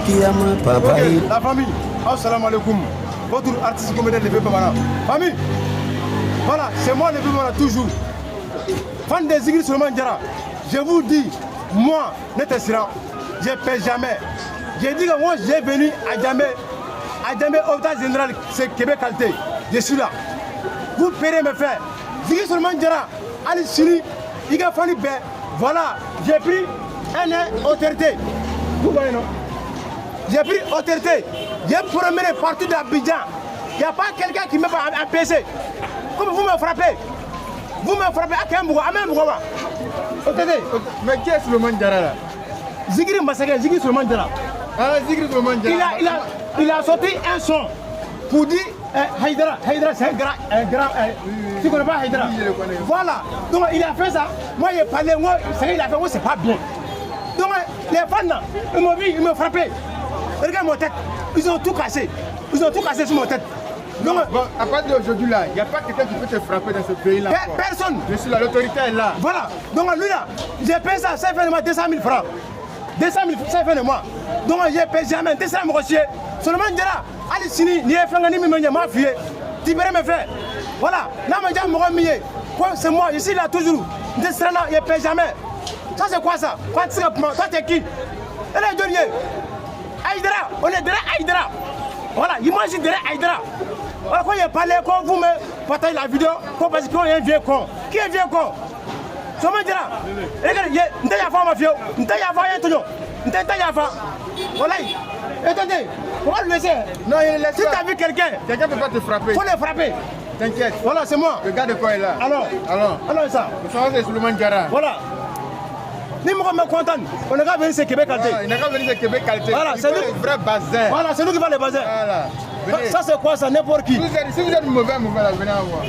Kiyama papa. Ok, la famille, assalamu alaikum. Votre artiste comédien Levé Bamana. Famille, voilà, c'est moi Levé Bamana toujours. Fan des Zigri Souleymane Diarra, je vous dis, moi, ne tɛ siran, je ne paie jamais. J'ai dit que moi, j'ai venu à Adjamé, hôpital général, c'est Québec qualité. Je suis là. Vous paierez mes frères. Zigri Souleymane Diarra, allez, sini, il a fallu bien. Voilà, j'ai pris un autorité. Vous voyez, non? J'ai pris autorité. J'ai promené partout d'Abidjan. Il n'y a pas quelqu'un qui m'a empêché. Comme vous me frappez. Vous me frappez à quel moment? À même moment. Autorité. Mais qui est Souleymane Diarra là? Zigri Massaké, Zigri Souleymane Diarra. Ah, Zigri Souleymane Diarra. Il a sorti un son pour dire Haïdara. Haïdara, c'est un grand. Un grand tu connais pas Haïdara? Oui, je le connais. Voilà. Donc il a fait ça. Moi, j'ai parlé. Moi, ce qu'il a fait, moi, c'est pas bien. Donc les fans, là, ils m'ont vu, ils m'ont frappé. Regarde mon tête. Ils ont tout cassé. Ils ont tout cassé sur mon tête. Donc, Bon, à partir d'aujourd'hui là, il n'y a pas quelqu'un qui peut te frapper dans ce pays-là, quoi. Personne. Je suis là, l'autorité est là. Voilà. Donc lui là, j'ai payé ça, ça fait de moi 200 000 francs. 200 000, ça fait de moi. Donc j'ai payé jamais, 200 000 reçu. Seulement Diarra, hali sini, ni ye fɛn kɛ ni min ma ɲɛ, n b'a f'i ye. Tu verrais mes frères. Voilà. N'a ma diya mɔgɔ min ye, ko c'est moi, je suis là toujours. N tɛ siran na, je paie jamais. Ça c'est quoi ça? Quoi tu sais kuma? Toi t'es qui? E ye jɔnni ye? Aïdara, on est derrière Aïdara. Voilà, il mange derrière Aïdara. Voilà, quand il a parlé, quand vous me partagez la vidéo, parce qu'on est un vieux con. Qui est un vieux con? Souleymane Diarra, regarde, n tɛ yafa ma fiyewu, n tɛ yafa ye tɔɲɔ, n tɛ yafa. Walayi, attendez, faut pas le laisser. Non, il laisse Si pas. tu as vu quelqu'un, Quelqu'un ne peut pas te frapper. Faut le frapper. T'inquiète. Voilà, c'est moi. Le gars de quoi est là. Alors, Alors, alors ça. le savoir c'est Souleymane Diarra. Voilà. Ni mɔgɔ ma content, on n'a qu'à venir c'est Québec qualité. Ah, il n'a qu'à venir c'est Québec qualité. Voilà, Il c'est faut nous. les vrais bazins. Voilà, c'est nous qui va les baser. Voilà. Venez. Ça c'est quoi ça? N'importe qui. Si vous êtes mauvais, mauvais là, venez à voir.